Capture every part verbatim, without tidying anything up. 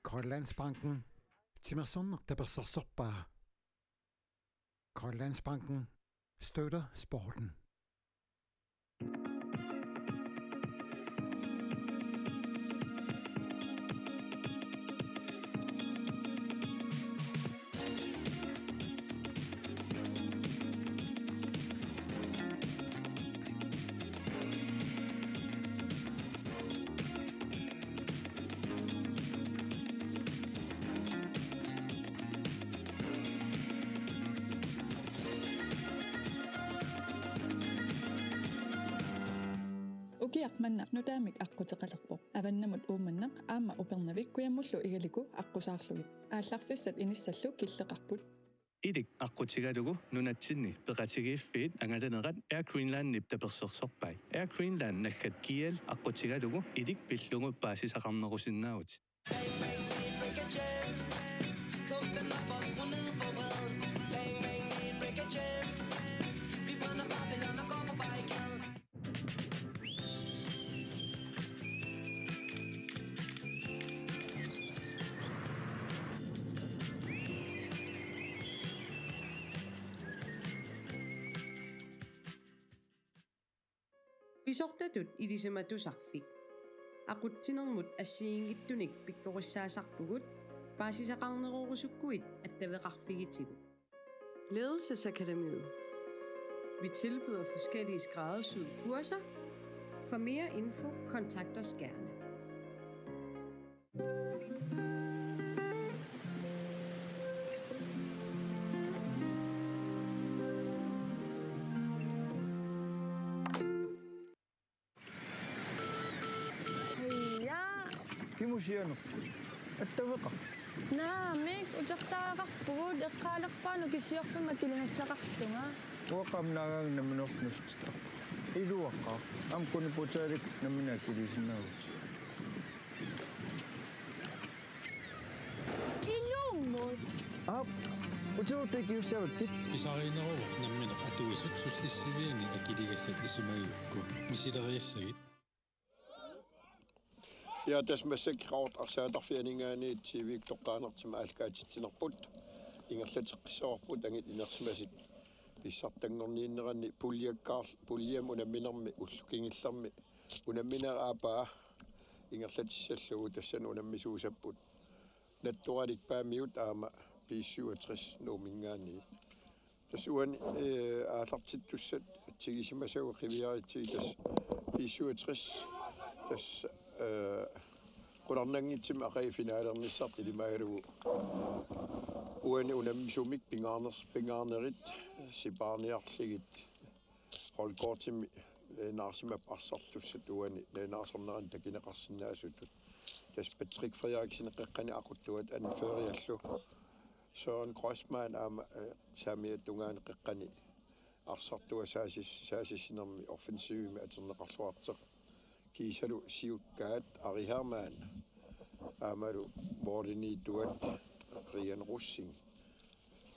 Grønlandsbanken. Timersorneq tapersersorpaa. Grønlandsbanken støtter sporten. Ukiaq manna nutaamik aqquteqalerpoq. Avannamut Uummannaq aamma Upernavik kujammullu Igaliku aqqusaarlugit. Aallarfissat inissallu killeqarput. Ilik aqqutigalugu nunatsinni peqatigiiffiit angalanerat Air Greenlandip tapersersorpai. Air Greenland naggat G L aqqutigalugu ilik pillugu paasisaqarnerusinnaavutit. Pisortatut ilisimatusarfik. Aqutsinermut assigiinngitsunik pikkorissaasarpugut, paasisaqarnerorusukkuit attaveqarfigitigut. Ledelsesakademiet. Vi tilbyder forskellige skræddersyede kurser. For mere info, kontakt os gerne. Ja. Kimusianuk. Attaveqaq. Naamik, utertariaqarpugut, eqqaalerpaa nukissuarfimmi akiligassaqarlunga. Uanga aamma naagaanga nammineerlunga nusuttittarpunga. Iluaqaaq. Aamma kuniputaalik nammineq akiliisinnaavutit. Ilummut. Aap, utertariaqarussaavakkit. Pisariinneruvoq nammineq atuisut sullissiviani akiligassat isumagigukku. Misileriassagit. Ja, tassa massakkut Qaqortoq arsaattarfianinngaanniit T V-kkoortaanertima aallakaatitsinerput. Ingerlateqqissavarput angit inersimasut pissartanngorniinneranni puljakkaarl-, puljami unamminermi ullup kingullermi unammineq aappaa ingerlatissallugu tassani unammisuussapput. Nattoralik Paamiut aamma B syvogtres Nuumminngaanniit. Tassa uani, eh, aallartittussat atsigisimasagut qiviaritsigit tassa B syvogtres tassa, eh, qularnanngitsumik aqagu finalernissartik ilimagalugit. Uani unammisumik pingaarner-, pingaarnerit sipaarniarlugit holdkortimi, eh, naalagaaffimmut arsartussat uani, eh, naalagaaffinni takuneqarsinnaasutut. Tassa Patrick Frederiksen qeqqani aquttuat anføreriallu. Søren Grossmann aamma, eh, saamiata tungaani qeqqani arsartuat saasis-, saasissinermi offensivimi atorneqarluartoq. Kiisalu siukkaat Ari Hermann. Aammalu målimiittuat Brian Rosing.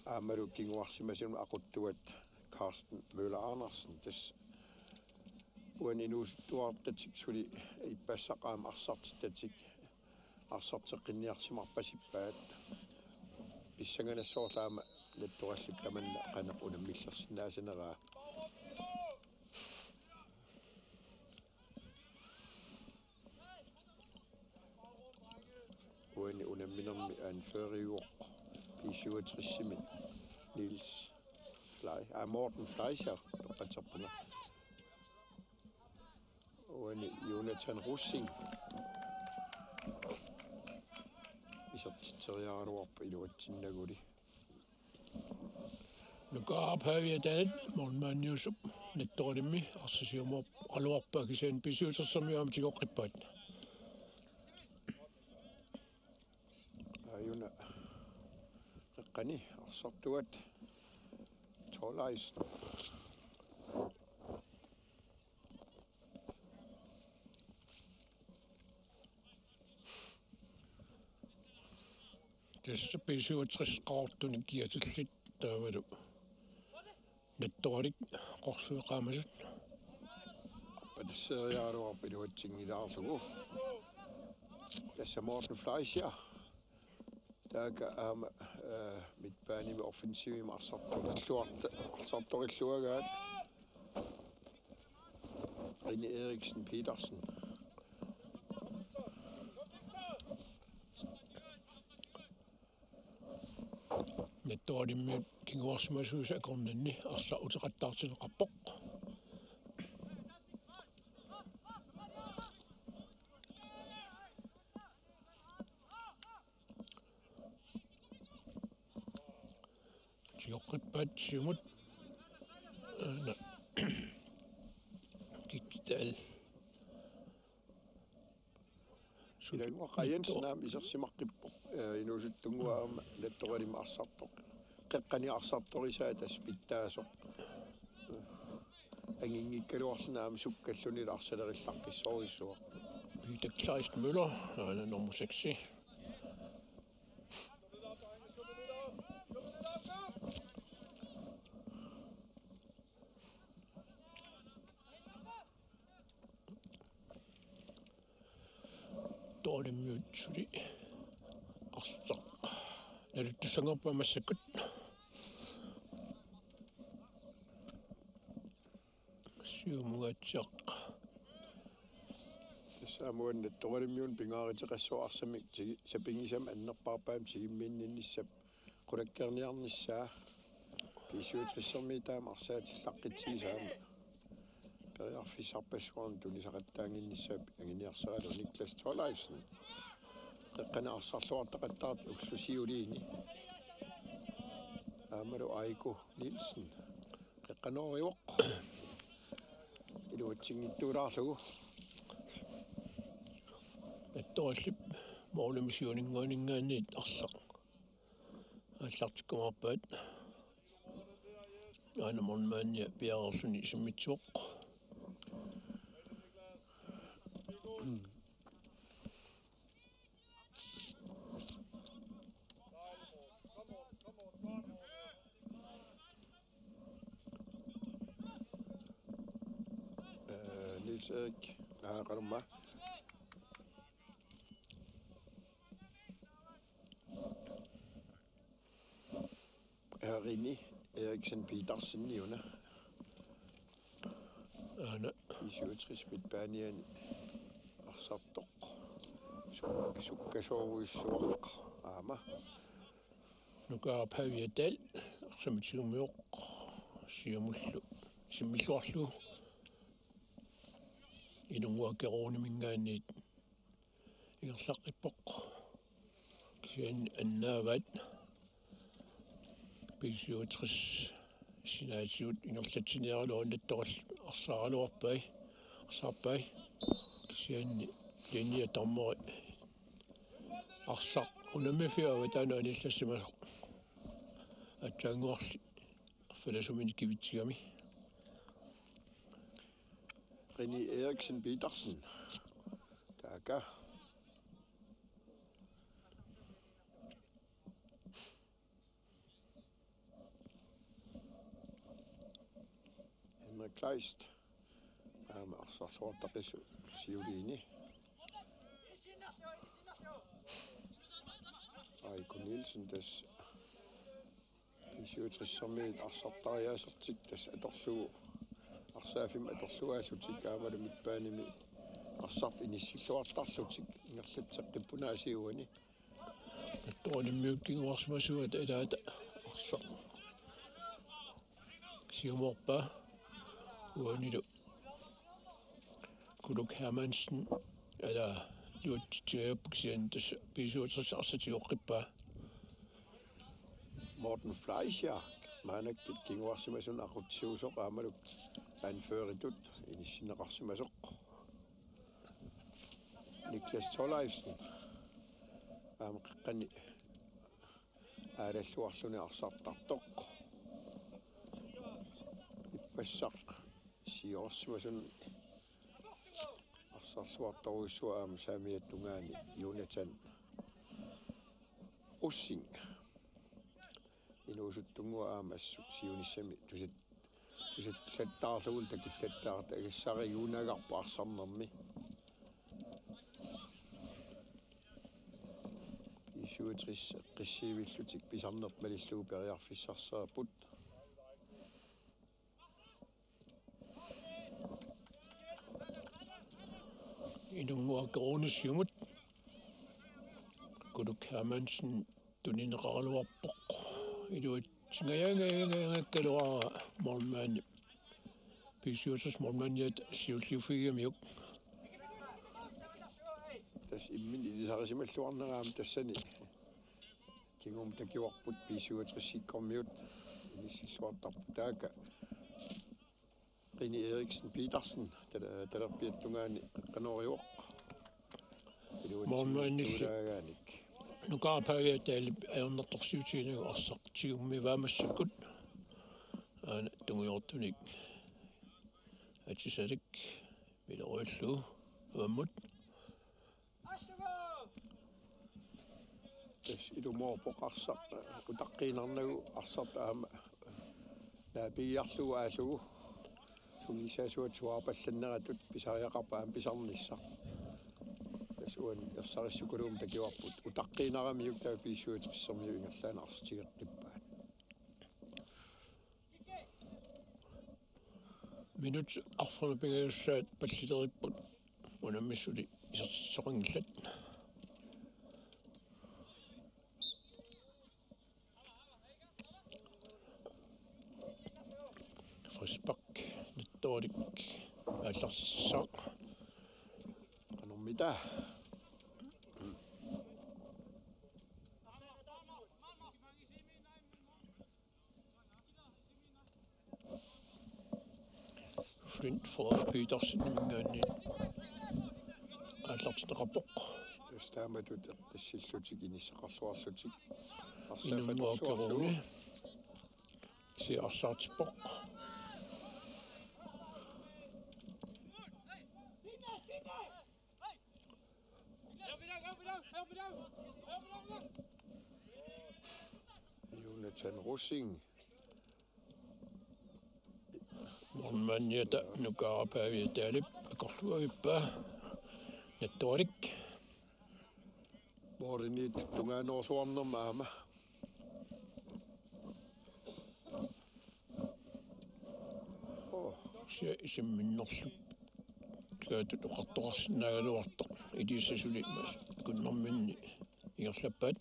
Aammalu kinguarsimasunut aquttuat Carsten Møller Andersen. Tassa uani inuusuttuartatik suli ippassaq aamma arsartittatik arsarteqqinniarsimarpasippaat. Pissanganassaaq aamma nattorallit tamanna qanoq unammillersinnaasaneraa. Uani unamminermi anføreriuvoq B syvogtres-imi Niels Flei-, ah, Morten Fleischer, toqqatsarpunga. Uani Jonathan Rosing. Isertitseriaraluarpoq iluatsinnaguli. Nukaarap Pavia Dahl, målmandiusup, nattoralimmi arsaq siumuup aluarpa kisianni B syvogtres-ermiut aamma tigoqqippaat. Aajuna qeqqani arsartuat Thorleifsen. Tassa B syvogtres Qaqortunik kiatillit taavalu nattoralik qorsueqaamasut. Patisseeriaraluarpoq iluatsinngilaarlugu. Tassa Morten Fleischer. Taakku aamma, eh, midtbanemi offensivimi arsartorilluarta-, arsartorilluagaat. René Eriksen Petersen. Nettoralimmi kinguarsimasuisa akornanni arsaq uteqattaartinneqarpoq. Tigoqqippaat siumut. Aana. Kikkital. Ilannguaq Jensen aamma isersimaqqippoq. Eh, inuusuttunnguaq aamma nettoralimmi arsartoq. Qeqqani arsartorisaa tassa pitsaasoq. Anginngikkaluarluni aamma sukkalluni arsalerillaqqissorujussuaq. Peter Kleist Møller, aana nummer seks. Dårlig møde, suli. Arsaq. Naluttussanngorpaa massakkut. Siumungaatsiaq. Tassa aamma uani nettoralimmiuna pingaaruteqassaaq arsamik tigi-, sapinngisamik annerpaarpaamik tigummiinnissap qulakkeerniarnissaa. B syvogtressermiit taama arsaatillaqqitsigis aamma periarfissarpassuarnik tunisaqattaannginnissaa anguniarsaralugu Niklas Thorleifsen. Qeqqani arsarluartaqattaartoq ulloq siuliini. Aammalu Aiko Nielsen. Qeqqanoorivoq. Iluatsinngitsuulaarlugu. Nettorallip målimi siuninngaanniit arsaq aallartikkumaarpaat. Aana målmandia piareerluni isimmitsivoq. Eh, Niels Erik. Aa, qanormaa. René Eriksen Petersen, Jona. Aana. B syvogtres midtbaneni arsartoq. Suk-, sukkasoorujussuaq aamma. Nukaarap Javier Dahl, arsamik tigummivoq. Siumullu. Simmilluarlugu. Inunnguaq Kerooniminngaanniit ingerlaqqippoq. Kisianni annaavaat B syvogtres sinaatigut ingerlatsiniaraluarluni nettorallip arsaaraluarpai, arsaarpai. Kisianni linje dommeri arsaq unammifiup avataanut anillassimasoq. Aatsaannguarli arfineq-suminik kivitsigami. René Eriksen Petersen. Taakku. Henrik Kleist. Aamma arsarluartaqissaaq siuliini. Aiko Nielsen tassa B syvogtressermiit arsartariaasertik tassa atorlugu, arsaaffimmi atorluaallutik aammalu midtbanemi arsaq inissilluartarlutik ingerlatseqqippunaasiuani. Nettoralimmiut kinguarsimasuat ilaata arsaq siumoorpaa uanilu Kuluk Hermansen, ala, iluatsitsingajappoq kisianni tassa B syvogtres arsaq tigoqqippaa. Morten Fleischer, maannakkut kinguarsimasunut aqutsisuusoq aammalu anføreritut inissinneqarsimasoq. Niklas Thorleifsen, aamma qeqqani aalalluarluni arsartartoq. Ippassaq siorsimasunut arsarluartorujussuaq aamma saamiata tungaani Jonathan Rosing. Inuusuttunnguaq aamma assut siunissami tusat-, tusallattaarlugu takillattaartoq, agassariunagarput arsarnermi. B syvogtres qissiivillutik pisarneq malillugu periarfissarsiorput. Inunnguaq Akeruuni siumut. Kuluk Hermansen tunineqaraluarpoq. Iluatsingajaangajaangajakkaluara målmandi. B syvogtres målmandiata siulliuffigigamiuk. Tassa imminut ilisarisimalluarnera aamma tassani. Kingumut takuarput B syvogtres-ikkormiut inissilluartarput taakku. Rini Eriksen Petersen, tal-, talerpiata tungaani qanoq ivoq. Målmandilli. Iluatsinngitsuulaagaanik. Nukaaraq Paavi Aataalip ajornartorsiutiginagu arsaq tigummivaat massakkut. Aana tungujortunik atisalik miloriullugu avammut. Tassa ilumoorpoq arsaq, utaqqiinnarnagu arsaq aamma naapigiarlugu aallugu. Sungiusaasuata suaarpallanneratut pisariaqarpoq aamma pisarnissaq. Tassa uani ersarissukulummik takuarput. Utaqqiinnaramiuk taava B syvogtres-ermiut ingerlaannaq arsaq tigeqqippaat. Minut arfernut pingajussaat pallileripput. Unammisut suli isertitsisoqanngillat. Frispark, Nettolik aallartissaaq. Qanormita. Flint Frederik Petersen-iminngaanniit aallartinneqarpoq. Tassa taamatut eqqissillutik inissaqarluarlutik. Inunnguaq Akeruuni. Arsaaffitorluarlugu. Kisianni arsaartippoq. Jonathan Rosing. Målmandiata Nukaaraq Paavi Aataalip akorluavippaa. Nettolik. Målimiit tungaanoorsuarnerma aamma. Oh. Kisianni isimminnerlu. Taatut oqartoqarsinnaagaluartoq. Ilisa suli mas-, kunnerminni ingerlappaat.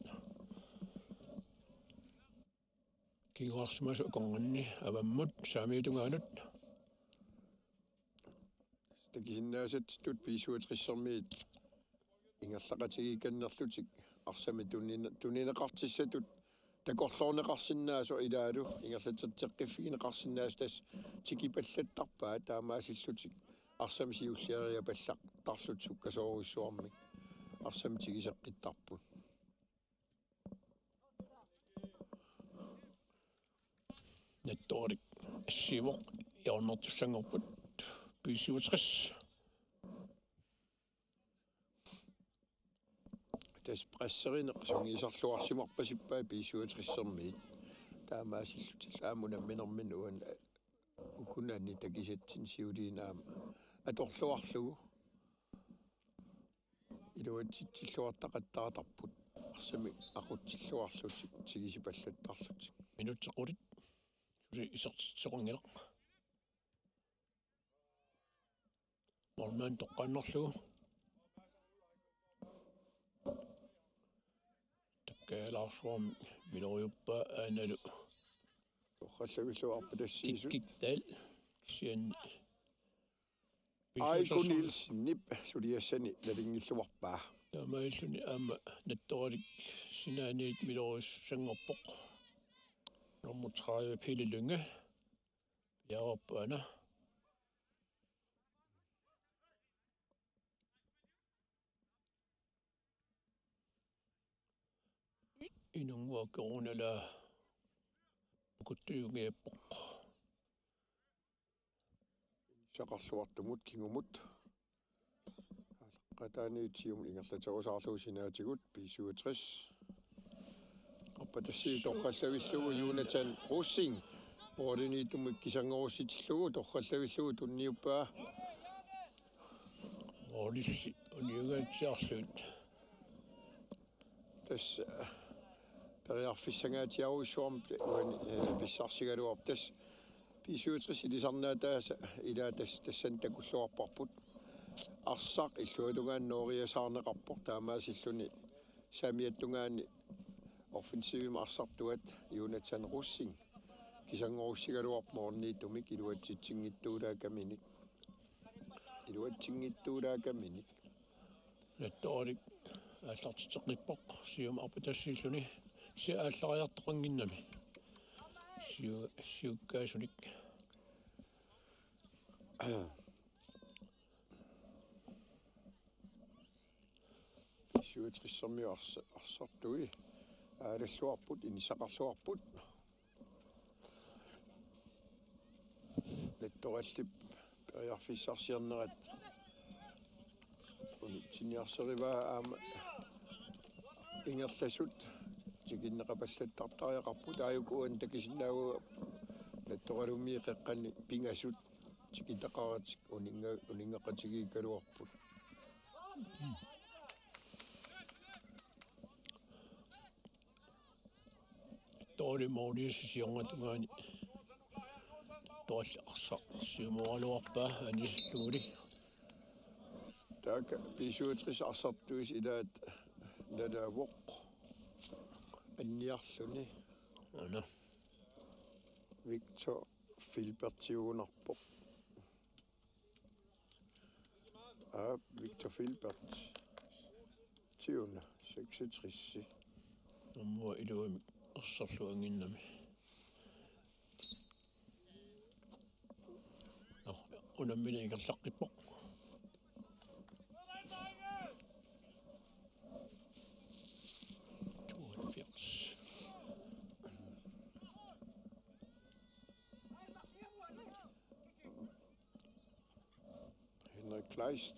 Kinguarsimasoq akornanni avammut saamiutungaanut. Takusinnaasatsitut B syvogtres-ermiit ingerlaqatigiikkannerlutik arsamik tunine-, tunineqartissatut takorloorneqarsinnaasoq ilaalu ingerlateqqiffigineqarsinnaasoq tassa tikipallattarpaat taamaasillutik arsamik siulliariapallattarlutik sukkasoorujussuarmik arsamik tikiseqqittarput. Nettolik assiivoq hjørnertussanngorput B syvogtres. Tassa presserineq sungiusarluarsimarpasippaat B syvogtres-ermiit. Taamaasillutillu aamma unamminerminni uani ukunani takusatsinni siuliini aamma atorluarlugu. Iluatsitsilluartaqattaartarput arsamik aqutsilluarlutik tigisipallattarlutik. Minutsit qulit suli isertitsisoqanngilaq. Målmand toqqaannarlugu. Takkaalaarsuarmi miloriuppaa aanalu. Torrallavillugu arpatassiisut. Tikkiktal. Kisianni Aiko Nielsenip suliassani nalinngilluarpaa. Taamaalilluni aamma Nettolik sinaaniit miloriussanngorpoq. Nummer tredive Pele Lynge. Piaarpaana. Inunnguaq Akeruuni ala ukuttujunngiappoq. Saqarluartumut kingumut. Qataaniitsium ingerlaterusaarlugu sinaatigut B syvogtres. Arpatassiisut torrallavillugu Jonathan Rosing. Målimiittumut kisianni russitillugu torrallavillugu tunniuppaa. Målilli uniungaatsiarlugu. Tassa periarfissangaatsiarujussuarmik uani, eh, pissarsigaluarpoq. Tassa B syvogtres ilisarnaataasa ilaat tassa tassani takulluarparput. Arsaq illuatungaani nooriasaarneqarpoq, taamaasilluni saamiattungaani offensivimi arsartuat Jonathan Rosing kisanngorussigaluarpoq målimiittumik iluatsitsinngitsuulaakaminik. Iluatsitsinngitsuulaakaminik. Nattoralik aallartitseqqippoq, siumut arpatassiilluni, kisianni aallariartoqannginnami. Siu-, siukkaasunik. B syvogtressermiut arsa-, arsartui aalalluarput, inissaqarluarput. Nattorallip periarfissarsiornerat unitsiniarserivaa aamma ingerlasut tikinneqapallattartariaqarput, aajuku uani takusinnaavunga Nattoralummi qeqqani pingasut tikitaqaratik uninnga-, uninngeqatigiikkaluarput. Tooli Maurice siornatungaani toolli arsaq siumooraluarpaa anisilluguli. Taakku B syvogtres arsartuisa ilaat nalavoq anniarluni. Aana. Victor Filbertiugunarpoq. Aap, Victor Filbert. Tiuna, seksogtres. Nummer iluamik erserluannginnami. Nå, unammineq ingerlaqqippoq. Tooghalvfjerds. Henrik Kleist.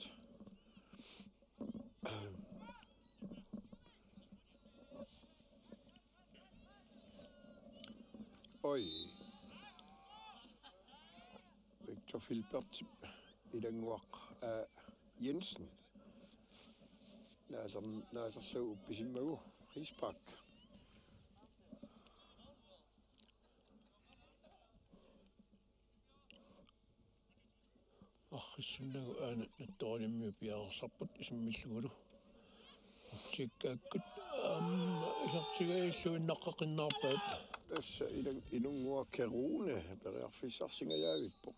Oj. Victor Filbert, Ilannguaq, øh, Jensen. Naaser-, naaserlugu uppisimmagu frispark. Arriissinnagu aana Nattoralummiut piareersarput isimmillugulu. Tikkaakkut aamma isertigalugit naqqaqqinnarpaat. Tassa Ilan-, Inunnguaq Kerune periarfissarsingajaavippoq.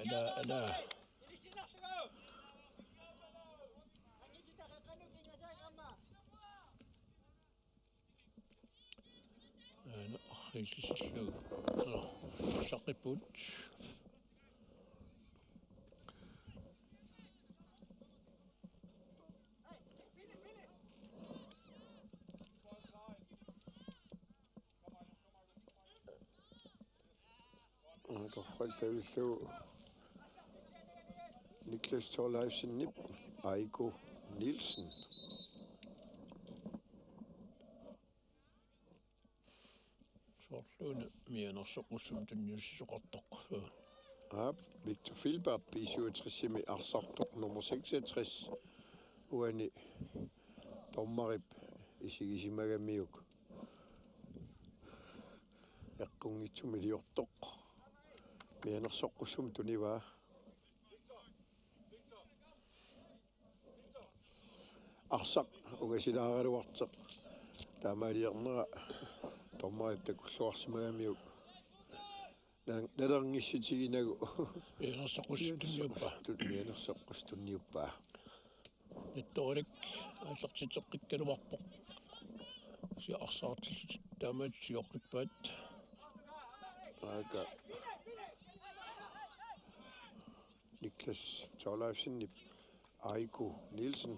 Ala, ala. Aana arriillisillugu. Nå, saqqippugut. Torrallavilluni Niklas Thorleifsenip Aiko Nielsen. Soorluuna mianersoqqussumik tunniussisoqartoq. Aap, Victor Filbert B syvogtresimi arsartoq nummer seksogtres. Uani dommerip isigisimagamiuk eqqunngitsumik iliortoq. Mianersoqqussumik tunivaa. Arsaq ungasilaaraluartoq. Taamaaliornera dommerip takulluarsimagamiuk na-, nalerngissutiginagu. Mianersoqqussup tunniuppaa. Mianersoqqussup tunniuppaa. Nattoralik aallartitseqqikkaluarpoq. Kisianni arsaq artillutik taamaattoq sioqqippaat. Aaka. Niklas Thorleifsenip Aiko Nielsen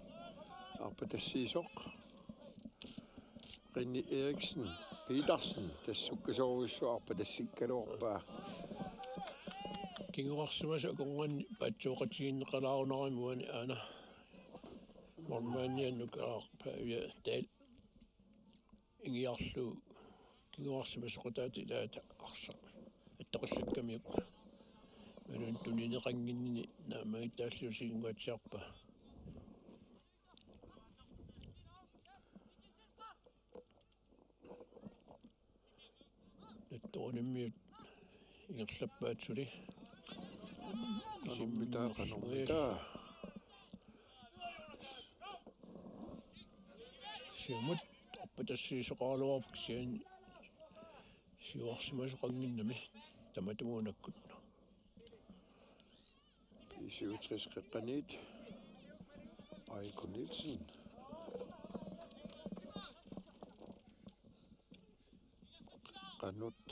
arpatassiisoq. René Eriksen Petersen tassa sukkasoorujussuaq arpatassikkaluarpaa. Kinguarsimasut akornanni paatsooqatigiinneqalaarunarami uani aana. Målmandiannukaaq Pavia Dahl. Ingiarlugu kinguarsimasut soqutaat ilaata arsaq attoqallakkamiuk. Imaluunniit tunineqannginninni naammagittaallugu isiginnguatsiarpaa. Nattorunimmiut ingerlappaat suli. Qanormita, qanormita. Siumut arpatassiisoqaraluarpoq kisianni siuarsimasoqannginnami tamatumuunakkut. B syvogtres qeqqaniit. Aiko Nielsen. Qanut.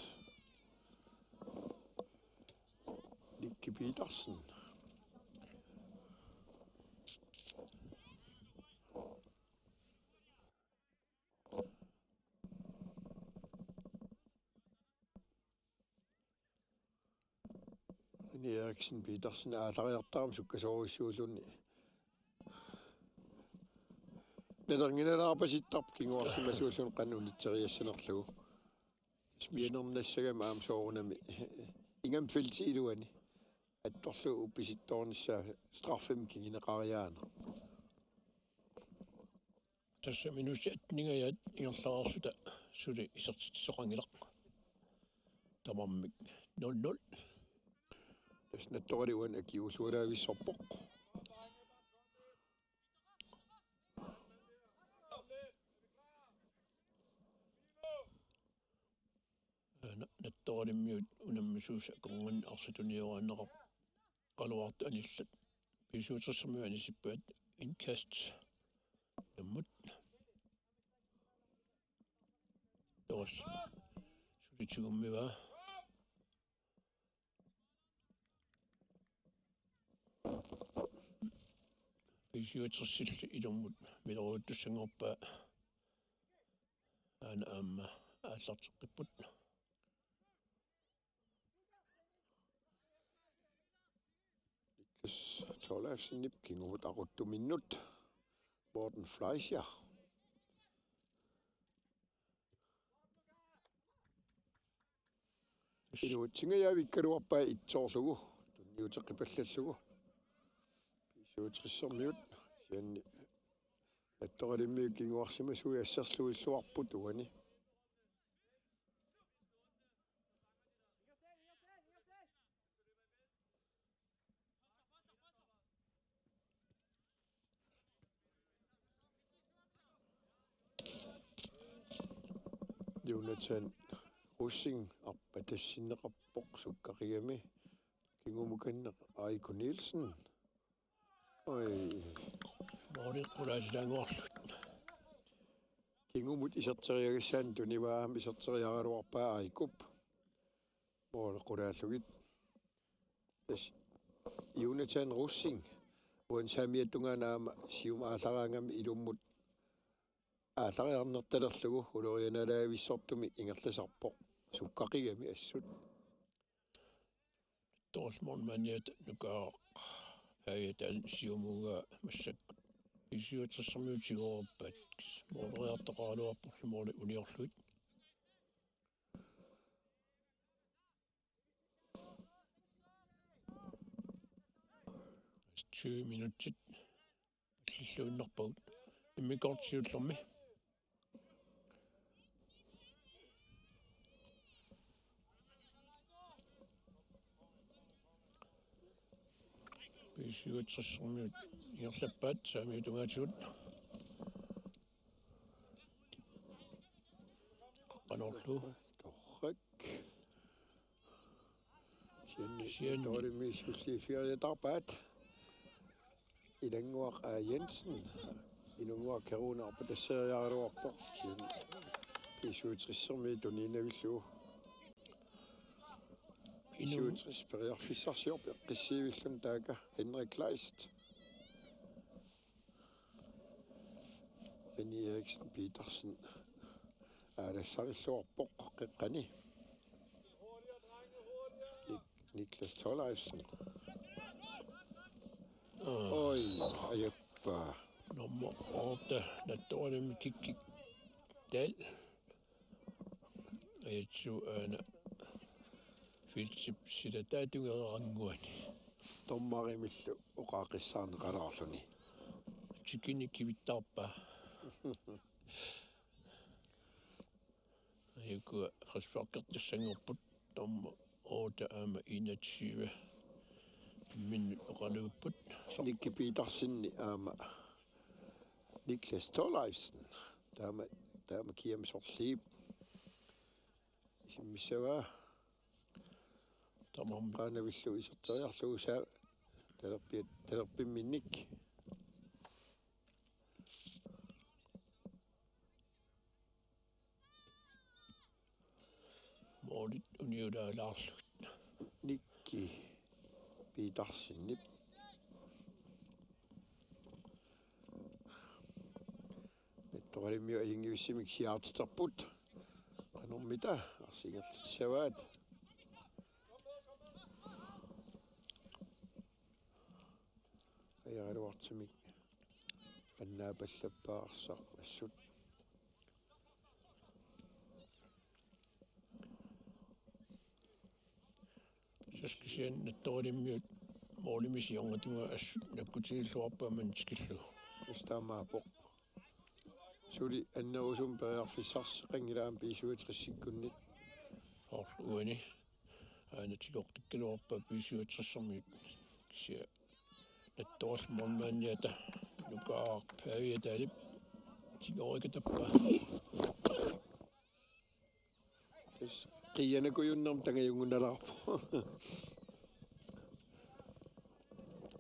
Nicky Petersen. René Eriksen Petersen aallariartarami sukkasoorujussuulluni. Nalernginalaarpasittarpoq kinguarsimasuulluni qanoq unitseriassanerlugu. Mianernassagami aamma soorunami. Ingammik feltip iluani. Attorlugu uppisittoornissaa straffemik kinguneqariaaneq. Tassa minutsit atteningajaat ingerlareerluta suli isertitsisoqanngilaq. Tamarmik nul nul. Tassa Nattorali uani akiuulluaraavissorpoq. Aana Nattoralimmiut unammisuusut akornanni arsaq tunioraaneqar- qaluartut anillat. B syvogtressermiut anisippaat indkast. Ilummut. Toros. Suli tigummivaa. B syvogtressilli ilummut miloriuttussanngorpaa. Aana aamma aallarteqqipput. Niklas Thorleifsenip kingumut aquttuminnut. Morten Fleischer. Iluatsingajavikkaluarpaa itsoorlugu. Tunniuteqqipallallugu. B syvogtressermiut. Sianni Nattoralimmiut kinguarsimasuit asserluilluarput uani. Jonathan Rosing arpatassinneqarpoq sukkaqigami. Kingumukanneq Aiko Nielsen. Oj. Mooli qulaatilaannguarlugu. Kingumut iserteriagassaanut tunivaa aamma iserteriaraluarpaa Aikup. Mooli qulaallugit. Tassa Jonathan Rosing. Uani saamiata tungaanut aamma siumut aallaraangami ilummut aallariarnertalerlugu ulorianalaavissortumik ingerlasarpoq. Sukkaqigami assut. Toros målmandiata Nukaaraq. Aajataani siumugaa massakkut B syvogtressermiut tiguuppaat. Mooleriartoqaraluarporli mooli uniorlugit. Tyve minutsit allilluinnarpagut. Immikkoortoq siullermi. B syvogtressermiut ingerlappaat saamiata tungaatigut. Qanorlu. Torrak. Sianni. Sianni. Torimmi sulliiffigiartaarpaat. Ilannguaq A. Jensen. Inunnguaq Keruuna arpatasseriaraluarpoq. Sianni B syvogtressermiut tuniinnavillugu. Inun- B syvogtres periarfissarsiorpoq eqqissiivilluni taaka Henrik Kleist. René Eriksen Petersen aalassarilluarpoq qeqqani. Nik-, Niklas Thorleifsen. Aa. Oj, ajappa. Nummer otte, Nattoralimi Kikki Dahl. Ajatsu aana. Pilsip silataata tungerannguani. Dommerimillu oqaaqqissaarneqalaarluni. Tikini kivittaarpaa. Ajukua frisparkertussanngorput, dommer otte aamma enogtyve. Imminnut oqaluupput. Nicky Petersen aamma Niklas Thorleifsen. Taama, taama kiamik sorliip isimmissavaa. Tamarmik. Qaanavillu iserteriarlugu saa talerpiat, talerpimminnik. Målit uniulaalaarlugit. Nicky Petersenip. Nettoqalimmiut ajunngivissumik siaartiterput. Qanormita arsingerlissavaat. Ajaraluartumik annaapallappaa arsaq assut. Saskisian Nettoqalimmiut målimik siornatigut assut nakkutigilluarpaat manna tikillugu. Taamaappoq. Suli annerusumik periarfissarsiqanngilaq B syvogtresikkunnit. Soorlu uani. Aana tigoqqikkaluarpaa B syvogtresermiut. Kisianni Nettoqaluk målmandiata Nukaaraq Paaviataalip tigoorikatappaa. Tassa qiianakujunnermik tangajungunnalaarpoq.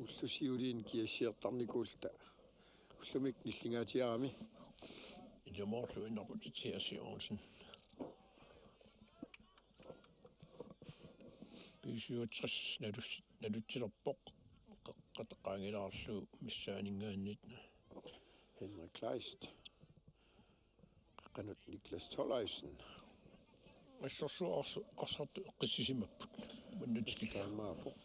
Ullut siuliini kiassiartarnikuulluta. Ullumi nillingaatiarami. Ilumoorluinnarput T S Jørgensen. B syvogtres nalus-, nalutsilerpoq. Qeqqata qaangilaarlugu missaaninngaanniit. Henrik Kleist. Qeqqanut Niklas Thorleifsen. Assorsuaq arsu-, arsartut eqqissisimapput. Manna tikillugu. Taamaappoq.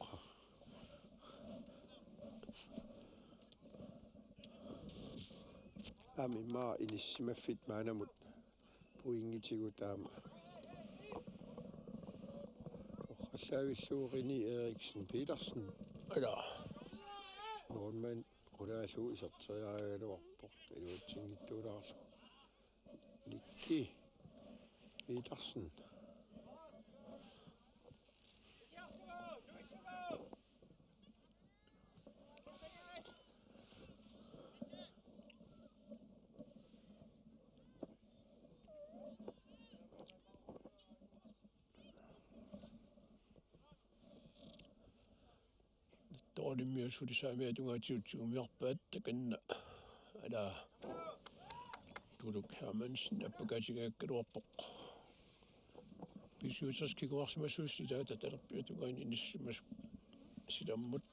Aamma immaqa inissisimaffik maannamut pointitsigut aamma. Orqallaavillugu René Eriksen Petersen. Ala. Målmand qulaallugu iserteriaraluarpoq iluatsinngitsuulaarlugu. Nicky Petersen. Nettoqalimmiut suli saamiata tungaatigut tigumiarpaat takanna. Ala. Tuluk Hermansen appakaatigaakkaluarpoq. B syvogtres kinguarsimasuusoq ilaata talerpiata tungaanut inissisimasoq silammut.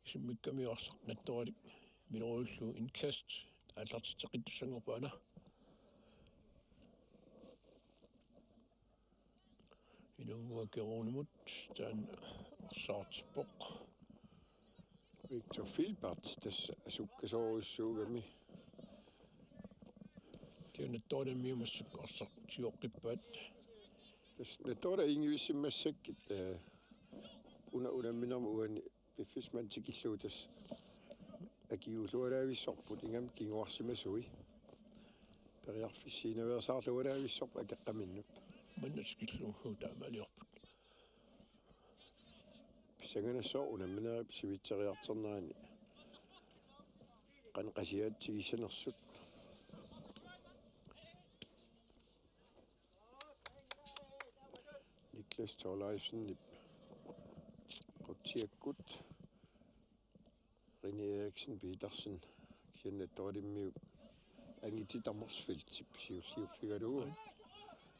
Isummikkamiuk arsaq Nettoqalik Milorillu indkast aallartitseqqittussanngorpoq aana. Inunnguaq Keroonimut taanna arsaartippoq. Victor Filbert tassa sukkasoorujussuugami. Kisianni Nettoqalimmiut massakkut arsaq tigoqqippaat. Tassa Nettoqalaq ingivissimmassakkit, eh, una unamminermi uani piffissaq manna tikillugu tassa akigulluaraavissorput ingammik kinguarsimasui. Periarfissiinaveersaarluaraavissorput akeqqaminnut. Manna tikillugu taamaaliorput. Pissanganassaaq unamminerit sivitseriartornerani. Qanoq qasiaatigissanersut. Niklas Thorleifsenip qutsiakkut. René Eriksen Petersen, kisianni Nettoqalimmiut Angitit Amersfeltip siulliuffigalugu.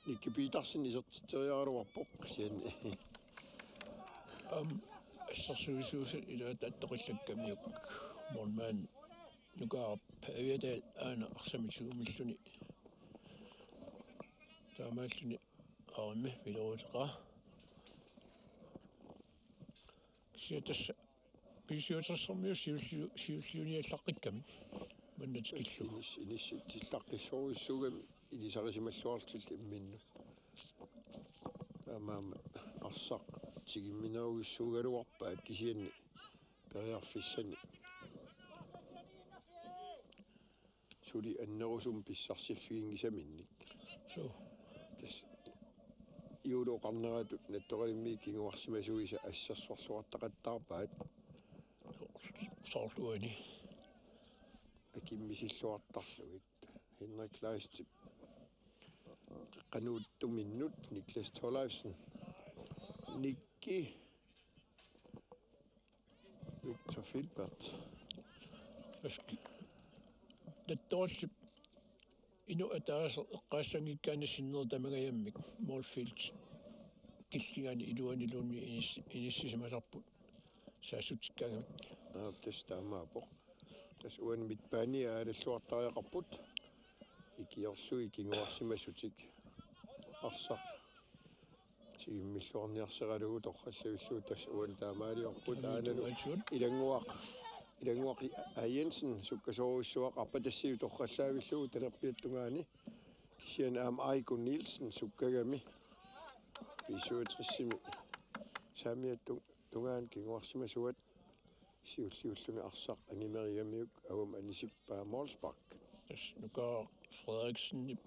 Nicky Petersen isertitseriaraluarpoq kisianni. Aamma assersuisuusut ilaat attoqillakkamiuk målmand Nukaaraq Paaviataal aana arsamik tigumilluni. Taamaalluni aamma Miloritaqaa. Kisianni tassa B syvogtresermiut siulliu-, siulliuniallaqqikkamik manna tikillugu. Inis-, inissitsilluaqqissorujussuugami ilisarisimalluarlutillu imminnut. Taamaammat arsaq tigumminerujussuugaluarpaat kisianni periarfissani suli annerusumik pissarsiffiginngisaminnik. Suu. Tassa juulli oqarneratut Nattoralimmik kinguarsimasuisa assersorluartaqattaarpaat. Soorlu uani. Akimmisilluartarlugit. Henrik Kleistip. Qeqqanuuttuminnut Niklas Thorleifsen. Nikki. Victor Filbert. Aski. Nattorallip inuk ataaseq eqqaassanngikkaanni sinneri tamangajammik Moorfield killingaanni iluaniluunniit inis-, inissisimasarput saassutikkaangamik. Aap, tassa taamaappoq. Tassa uani midtbani aalalluartariaqarput. Ikiorlugit kinguarsimasutik. Arsaq tigummiilluarniarsaralugu torrallavillugu tassa uani taamaaliorput. Taamaaliorput. Aanalu ilannguaq, ilannguaq A. Jensen sukkasoorujussuaq arpatassiivoq torrallaavillugu talerpiata tungaani. Kisianni aamma Aiko Nielsen sukkagami B syvogtresimi saamiata tu-, tungaanut kinguarsimasuat siulliulluni arsaq angimerigamiuk avammut anisippaa målspark. Tassa Nuka Frederiksenip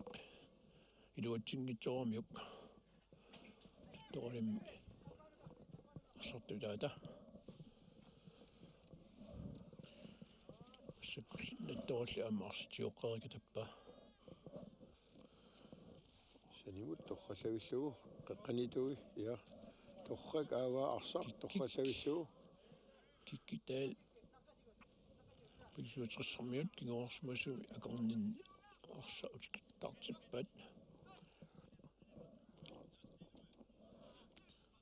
iluatsinngitsooramiuk. Nattoralimi arsartut ilaata. Massakkut Nattoralli aamma arsaq tigoqqerikkitappaa. Sanimut torrallavillugu qeqqaniitui, ja. Torrak aavaa arsaq torrallavillugu. Kikkitaal B syvogtresimiut kinguarsimasumi akornanni arsaq utikittartippaat.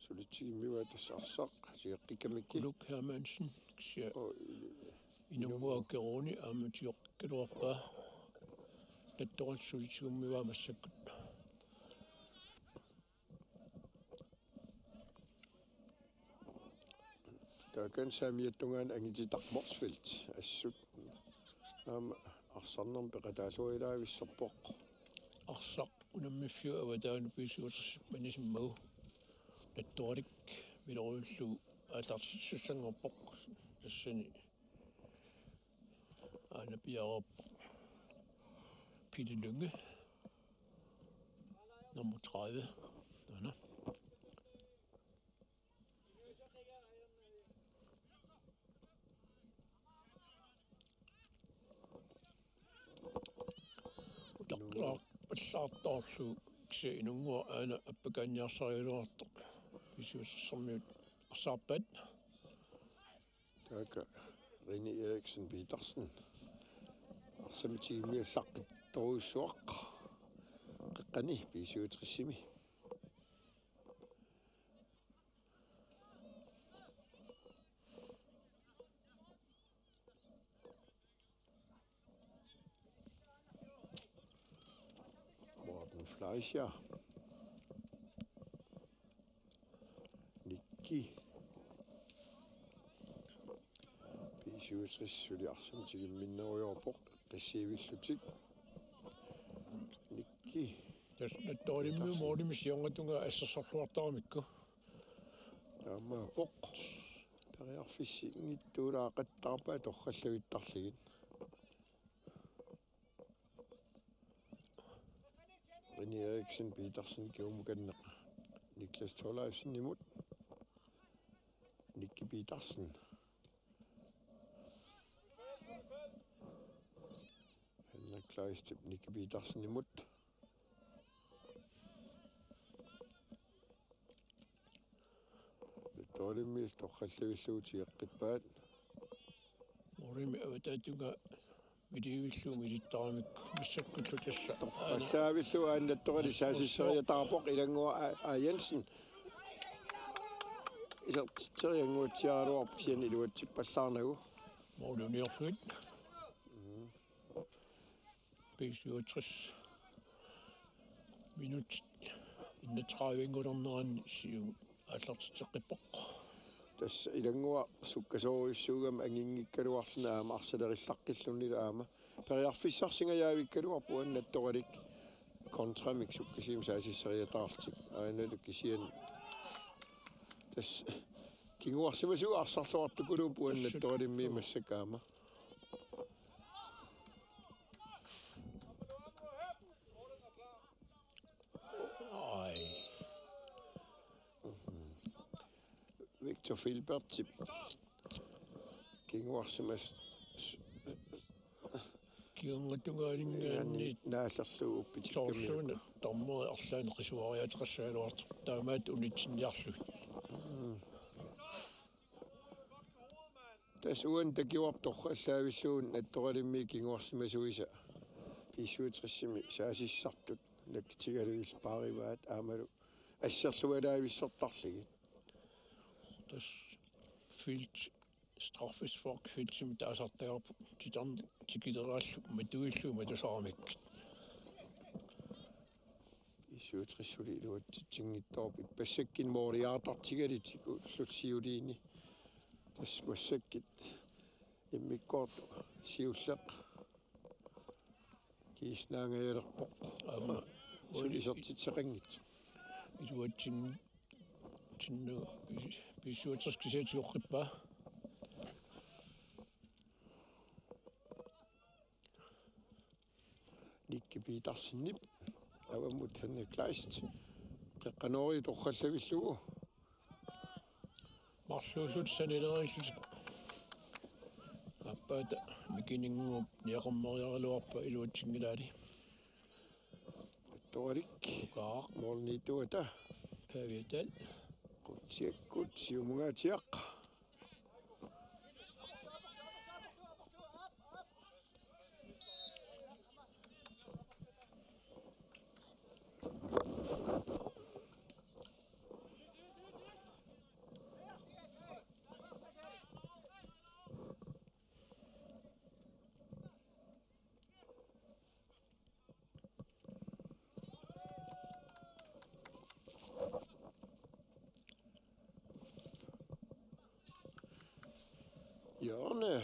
Sulitsigimmivaa tassa arsaq tigeqqikkamikku. Uluk Hermansen kisianni. Oo, i-, inummut akeruuni aamma tigeqqikkaluarpaa. Nattoralli sulitsigummivaa massakkut. Taakani saamiata tungaanut angititaq Motzfeldt assut. Aamma arsarnermik peqataalluarilaavissorpoq. Arsaq unammiffiup avataanut B syvogtresip manisimmagu. Nattoralik miloriullugu aallartissussanngorpoq. Tassani aana piareerpoq Pele Lynge. Nummer tredive. Aana. Utaqqilaarpallaartoorlugu kisianni inunnguaq aana appakaanniarsarigaluartoq. B syvogtresimiut arsaarpaat. Taakku René Eriksen Petersen. Arsamik tigummiallaqqittorujussuaq. Qeqqani B syvogtresimi. Morten Fleischer. Nikki. B syvogtres suli arsamik tigumminnerujoorpoq, qissiivillutik. Nikki. Tassa Nattoralimi Petersen. Målimik siornatungaa assersorluartaramikku. Taamaappoq. Periarfissinngitsuulaaqattaarpaat torrallagittarlugit. René Eriksen Petersen kingumukanneq Niklas Thorleifsenimut. Nikki Petersen. Henrik Kleistip Nikki Petersenimut. Nattoralimiillu torrallavillugu tigeqqippaat. Målimi avataatungaa milivillugu milittaramikku massakkullu tassa. Torrallaavillugu aana Nattorali saassusseriataarpoq, ilannguaq A. A. Jensen. Isertitseriannguatsiaraluarpoq kisianni iluatsippallaarnagu. Måli uniorlugit. Mm. B syvogtres minut enogtredive-nngornerani siumut aallartitseqqippoq. Tassa ilannguaq sukkasoorujussuugami anginngikkaluarluni aamma arsalerillaqqillunilu aamma periarfissarsingajavikkaluarpoq uani Nattoralik kontramik sukkasuumik saassusseriataarlutik. Aanalu kisianni Tassa kinguarsimasuat arsarluartukuluupput uani Nattoralimiit massakkut aamma. Ai. Victor Filbertip kinguarsimas- Kingorna tungaaninngaanniit naallerlugu uppitikkamiuk. Soorluuna dommeri arlaannik qisuariaateqassagaluartoq taamaattoq unitsinniarlugit. Mm. Tassa uani takuarput torrallaavillugu Nattoralimiit kinguarsimasuisa B syvogtresimi saasissartut nakkutigalugillu paarivaat aammalu asserlualaavissortarlugit. Tassa felt straffesparkfeltimi taasartagarput titarneq tikileraalluni matuillugu matusaramikkit. B syvogtres suli iluatsitsinngitsoorput ippassakkunni mooriaartartigalugit ullut siuliini. Tassa massakkut immikkoortoq siulleq kiisnaangajalerpoq. Aamma suli isertitseqanngitsoq. Iluatsin- Tinnu B syvogtres kisiat tigoqqippaa. Nicky Petersenip avammut Henrik Kleist. Qeqqanooriit torrallavillugu. Marluullutik sanilerillutik. Aappaata Mikininnguup niaqormeriaraluarpaa iluatsinngilaali. Torik. Kaaq. Målniittuata. Pavia Dahl. Qutsiakkut siumungaatsiaq. Hjørne.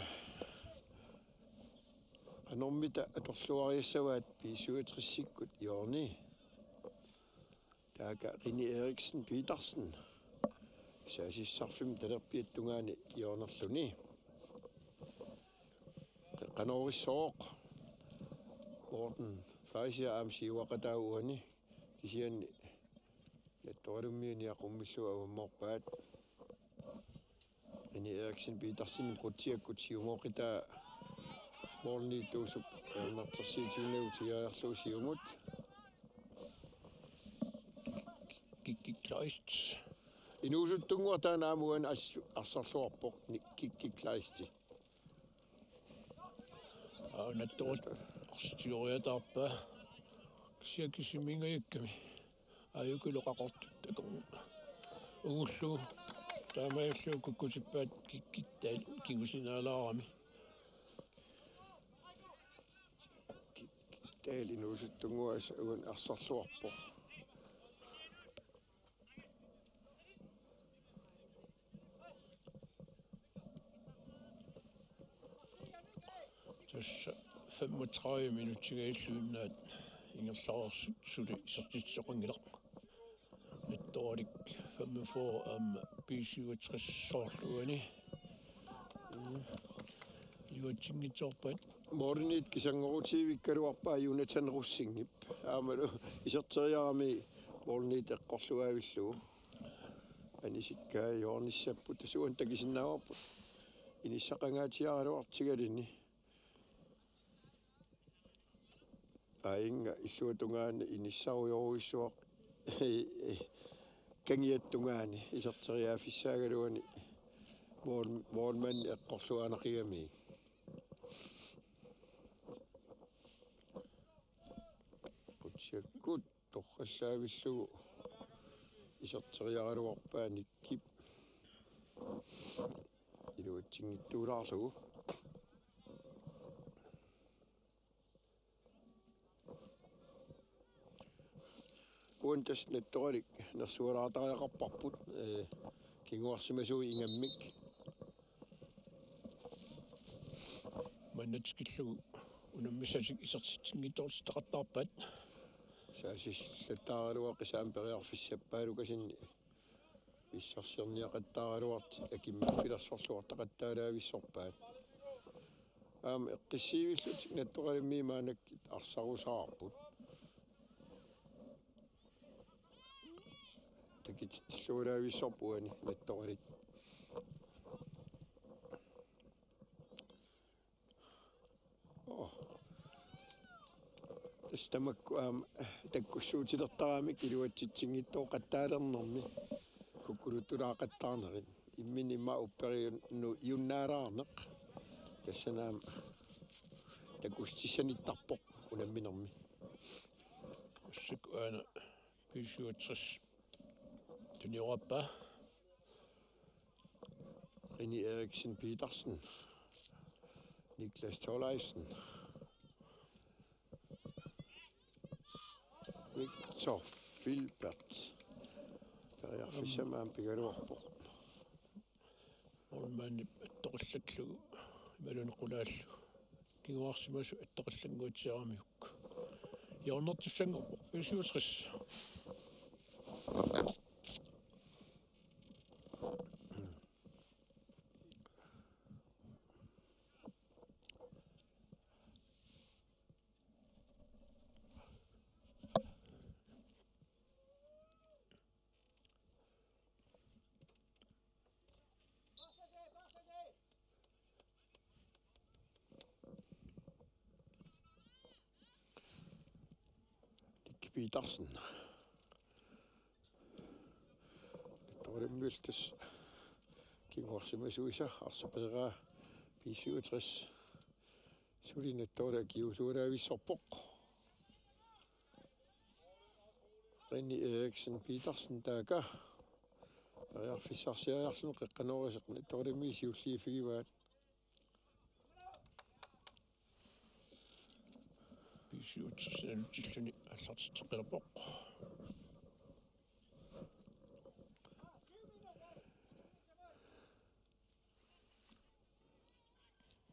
Qanormita atorluariassavaat B syvogtresikkut hjørne. Taakku René Eriksen Petersen. Saasissarfimmi talerpiata tungaani hjørnerluni. Qeqqanoorissooq. Morten Fleischer aamma siuaqataa uani. Kisianni Nattoralummiut niaqqummillugu avammoorpaat. René Eriksen Petersen qutsiakkut siumooqitaa målniittuusup ajornartorsiutiginnagu tigoriarlugu siumut. Kikki Kleist. Inuusuttunnguaq taanna aamma uani as-, arsarluarpoq Ni-, Kikki Kleisti. Aa, Nattorat arsaq tigoriataarpaa. Kisianni kisimiingajakkami. Aajukulu qaqortut takornaa. Ugullu. Taamaalillutik kukkutippaat Kikki Dahl kingusinaalaarami. Kikki Dahl inuusuttunnguaq uani arsarluarpoq. Tassa femogtredive minutsingajalluinnaat ingerlareersut suli isertitsisoqanngilaq. Nattoralik femogfyrre aamma B syvogtres soorlu uani. Mm. Iluatsinngitsoorpaat. Målimiit kisanngorutiivikkaluarpaa Jonathan Rosingip. Aammalu iserteriarami målimiit eqqorlugaavillugu. Anisikkaa hjørnissapput tassa uani takusinnaavarput. Inissaqangaatsiaraluartigaluni. Aajunga illuata tungaani inissarujorujussuaq kangiata tungaani iserteriaaffissaagaluani mål-, målmandi eqqorluaanaqigami. Qutsiakkut torrallaavillugu iserteriaraluarpaa Nikkip iluatsinngitsuulaarlugu. Uani tassa Nattoralik nersualaartariaqarparput, ee, kinguarsimasuat ingammik. Manna tikillugu unammissatik isertitsinngitsoortitaqattaarpaat. Saasillattaaraluaq kisianni periarfissappaalukasinni. Pissarsiorniaqattaaraluartut akimmiiffilersorluartaqattaalaavissorpaat. Aamma eqqissiivillutik Nattoralimiit maannakkut arsarusaarput. Takititsilluarlaavissorput uani Nattoralik. Oo. Tassa tamakku aamma takkussuutilertaramik iluatsitsinngitsoortaqattaalernermi kukkuluttulaaqattaarnerit. Imminut immaqa upperiunnaaraarneq. Tassani aamma takutissanittarpoq unamminermi. Massakkut aana B syvogtres tuniorappaa. René Eriksen Petersen. Niklas Thorleifsen. Victor Filbert. Periarfissamik aamma pigaluarpoq. Målmandip attoqillaallugu imaluunniit qulaallugu. Kinguarsimasut attoqillannguatsiaramiuk. Hjørnertussanngorpoq B syvogtres. Nicky Petersen. Nattoralimiillu tassa kinguarsimasuisa arsaq peeraa B syvogtres. Suli Nattoralik akiuussualaavissorpoq. René Eriksen Petersen taakku. Periarfissarsiariarluni qeqqanoorisaq Nattoralimiit siulliuffigivaat. B syvogtres nalutilluni aallartitseqqilerpoq.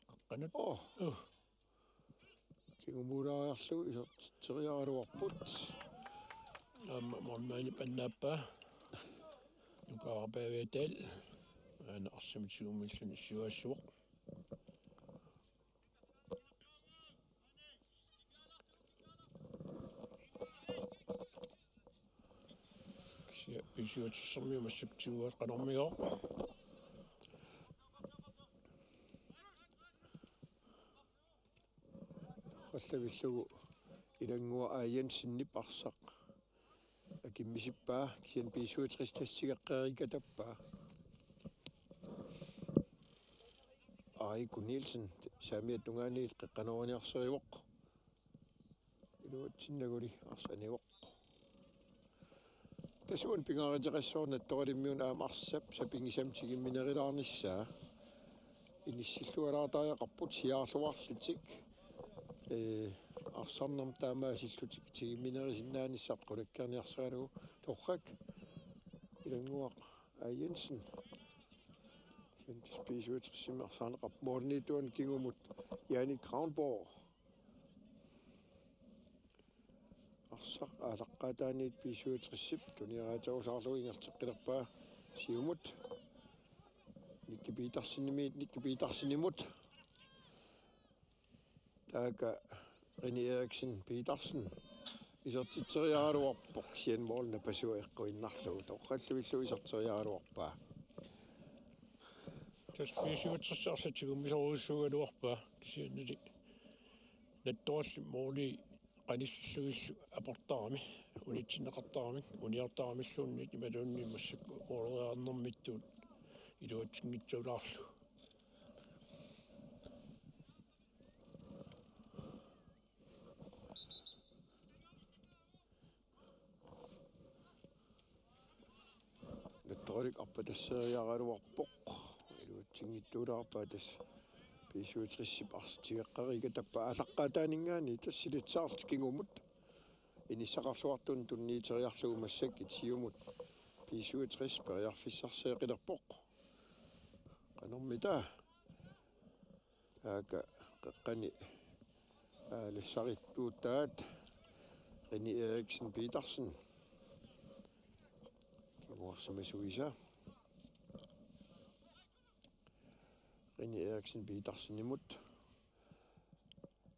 Qeqqanut. Oo. Uh. Kingumuulaariarlugu isertitseriaraluarput. Aamma målmandip annaappaa. Nukaaraq Paaviataal. Aana arsamik tigummilluni siuaassuaq. Kisianni B syvogtres-ermiut massakkut tiguaat qanormigooq. Qallunaarlugu Ilannguaq A. Jensenip arsaq akimmisippaa, kisianni B syvogtres tassa tigeqqereerikatappaa. Aiko Nielsen saamiata tungaaniit qeqqanooriniarsarivoq. Iluatsinnaguli arsaq anivoq. Tassa uani pingaaruteqassaaq Nattoralimiunit aamma arsap sapinngisamik tigumminerulaarnissaa. Inissillualaartariaqarput siaarluarlutik. Ee, arsarnermut taamaasillutik tigumminerusinnaanissarput qulakkeerniarsaralugu torrak. Ilannguaq A. Jensen. Kisianni B syvogtres-imi arsaarneqarpoq målimiittuani kingumut Jannik Graunborg. Arsaq aalaqqaataaniit B syvogtres-ip tunioraaterusaarlugu ingerlateqqilerpaa siumut. Nicky Petersenimiit, Nicky Petersenimut. Taakku René Eriksen Petersen isertitseriaraluarpoq, kisianni mål napasua eqquinnarlugu, torralluillu iserteriaraluarpaa. Tassa B syvogtres arsaq tigummisorujussuugaluarpaa, kisiannili Nattorallip måli qanillillugillu aportarami, unitsinneqartaramik, uniortaramilluunniit imaluunniit massakkut måleriarnermittut iluatsinngitsoorlaarlugu. Nattoralik arpatasseriaraluarpoq. Iluatsinngitsoorlaarpaa tassa B syvogtres-ip arsaq tigeqqereerikatappaa aalaqqaataaninngaanniit, tassa silissaarlutik kingumut. Inissaqarluartunut tunniuteriarlugu massakkut siumut B syvogtres periarfissarsiaqilerpoq. Qanormita? Taakku qeqqani aalisarituutaat René Eriksen Petersen. Kinguarsimasuisa. Rene Eriksen Petersenimut.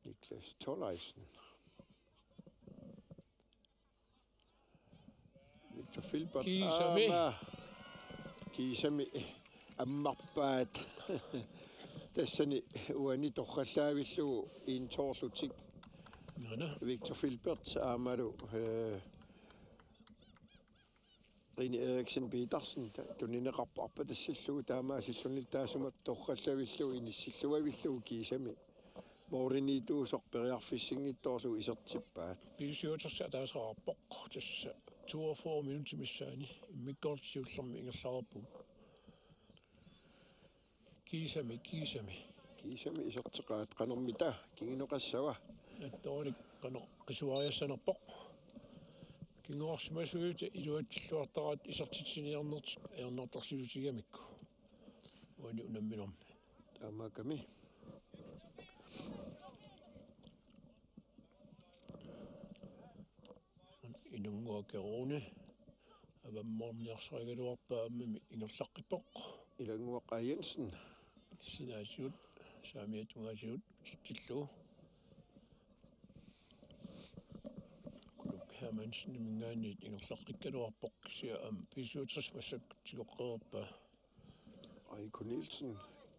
Niklas Thorleifsen. Victor Filbert. Kiisami. Aamma. Kiisami ammarpaat. Tassani uani torrallaavillugu intoorlutik. Naana. Victor Filbert aammalu, eh, Rene Eriksen Petersen ta-, tunineqarpoq arpatassillugu taamaasilluni taassuma torrallavillugu inissilluavillugu kiisami. Målimiittuusoq periarfissinngitsoorlugu isertippaat. B syvogtres ataasiarpoq. Tassa toogfyrre minutter missaani immikkoortoq siullermi ingerlareerpugut. Kiisami, kiisami. Kiisami iserteqaat qanormita kinginoqassava. Nattoralik qanoq qisuariassanerpoq. Kinguarsimasuutit iluatsilluartaraat isertitsiniarnertik ajornartorsiutigigamikku. Uani unamminermi. Taamaakkami. Inunnguaq Keroni avammoorniarsarigaluarpaa aammami ingerlaqqippoq. Ilannguaq A. Jensen. Sinaasigut saamiatungaasigut titsillugu. Kuluk Hermanseniminngaanniit ingerlaqqikkaluarpoq kisianni aamma B syvogtres massakkut tigoqqereerpaa. Aiko Nielsen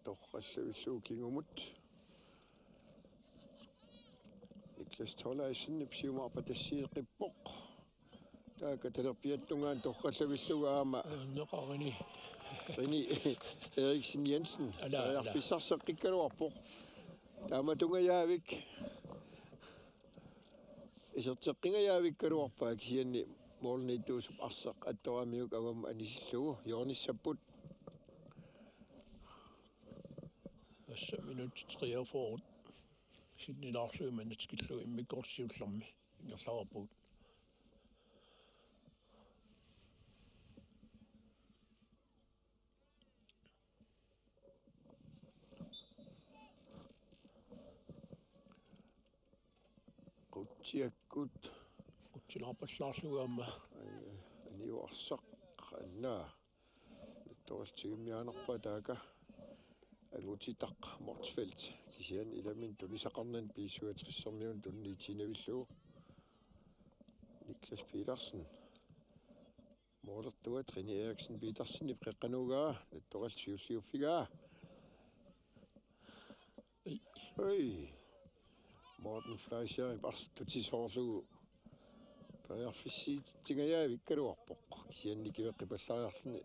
torrallavillugu kingumut. Niklas Thorleifsenip siumut arpatassiiqqippoq. Taakku talerpiata tungaanut torrallavillugu aamma. Neqarini. Rene Eriksen Jensen. Ala, ala. Periarfissarseqqikkaluarpoq. Taamatungajaavik. Iserteqqingajaavikkaluarpaa kisianni målimiittuusoq arsaq attoramiuk avammut anisillugu hjørnissapput. Tassa minutsit treogfyrre sinnilaarlugit manna tikillugu immikkoortoq siullermi ingerlareerpugut. Qutsiakkut. Qutsinaarpallaarlugu aamma. Ai, aniuarsaq anna. Nattoralik tigummiaannarpaa taakku. Angutitaq Motzfeldt. Kisianni ilaminnut tunisaqarnani B syvogtressermiunut tunniutiinnavillugu. Niklas Petersen. Målertuat Rene Eriksen Petersenip qeqqanut ugaa, nattoralik siulliuffigaa. Oi. Morten Fleischerip arsaatut tisoorlugu. Periarfissiitsingajavikkaluarpoq. Kisianni kiveqqipallariarluni.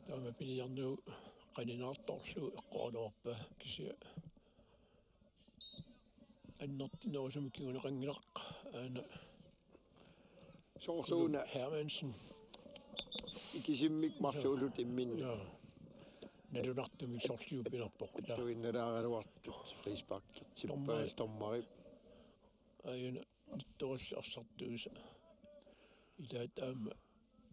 Taama piniarnerlu qaninaartorlugu eqqoraluarpaa kisianni. Annertunerusumik kinguneqanngilaq aana. Soorluuna Hermansen. Ikisimmik marluulut imminnut. Ja. Nalunartumik sorliuppilerpoq. Ja. Tuinnalaaraluartut frispark. Dommer. Tippaal dommerip. Aajuna nittoralli arsartuisa. Ilaat aamma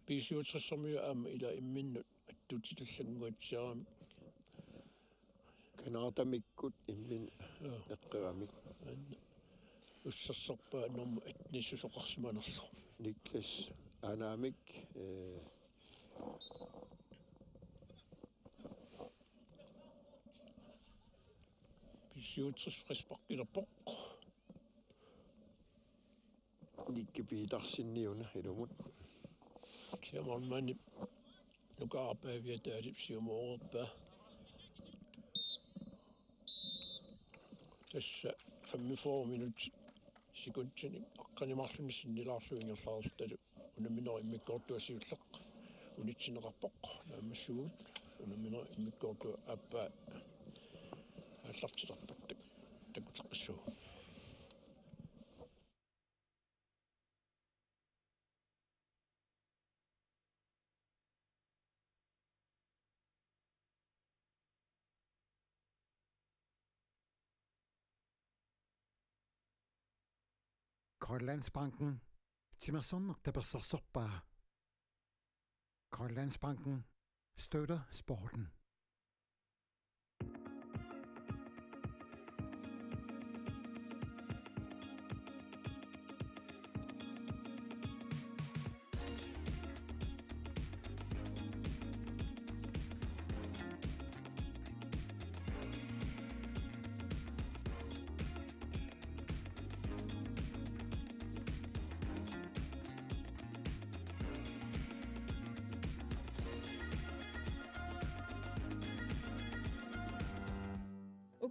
B syvogtressermiut aamma ila imminnut attuutitallannguatsiaramik. Canadamikkut imminnut. Joo. Eqqeramik. Aana. Ussersorpaa nummer et-inik susoqarsimanersoq. Niklas Aanamik, eh, B syvogtres frisparkilerpoq. Nicky Petersen una ilumut. Kisianni målmandip nukaarpaaviata alip siumooreerpaa. Tassa femogfyrre minutsit sekundinik aqqaneq-marlunnik sinnilaarlugu ingerlareerlutalu unamminerup immikkoortua siulleq unitsinneqarpoq. Naammassivugut unamminerup immikkoortua aappaa aallartilerput tak-, takuteqqissuugut. Grønlandsbanken. Timersorneq tapersersorpaa. Grønlandsbanken støtter sporten.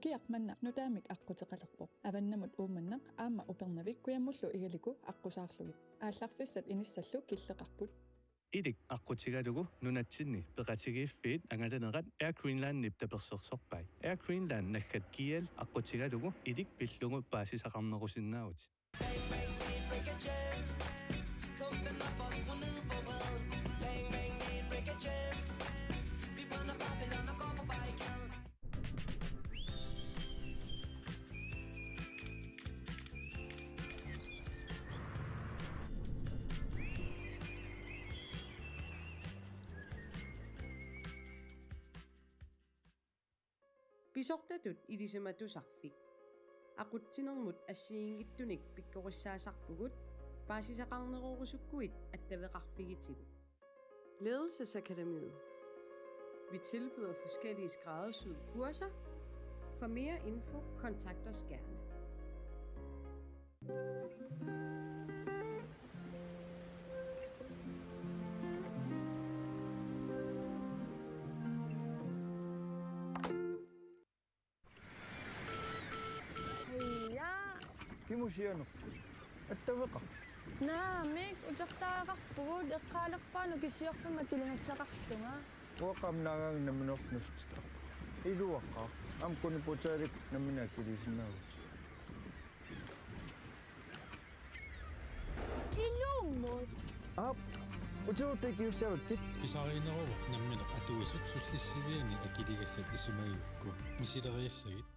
Piaq manna nutaamik aqquteqalerpoq. Avannamut Uummannaq aamma Upernavik kujammullu Igaliku aqqusaarlugit. Aallarfissat inissallu killeqarput. Ilik aqqutigalugu nunatsinni peqatigiiffiit angalanerat Air Greenlandip tapersersorpai. Air Greenland naggat G L aqqutigalugu Ilik pillugu paasisaqarnerusinnaavutit. Pisortatut ilisimatusarfik. Aqutsinermut assigiinngitsunik pikkorissaasarpugut, paasisaqarnerorusukkuit attaveqarfigitigut. Ledelsesakademiet. Vi tilbyder forskellige skræddersyede kurser. For mere info, kontakt os gerne. Ja. Kimusianerput? Attaveqarpit? Naamik, utertariaqarpugut, eqqaalerpaaq nukissuarfimmi akiligassaqarlunga. Uanga aamma naagaanga nammineerlunga nuussutittarpunga. Iluaqaaq. Aamma kuniputaalik nammineq akiliisinnaavutit. Ilummut. Aap, utertariaqarussaavakkit. Pisariinneruvoq nammineq atuisut sullissiviani akiligassat isumagigukku. Misileriassagit.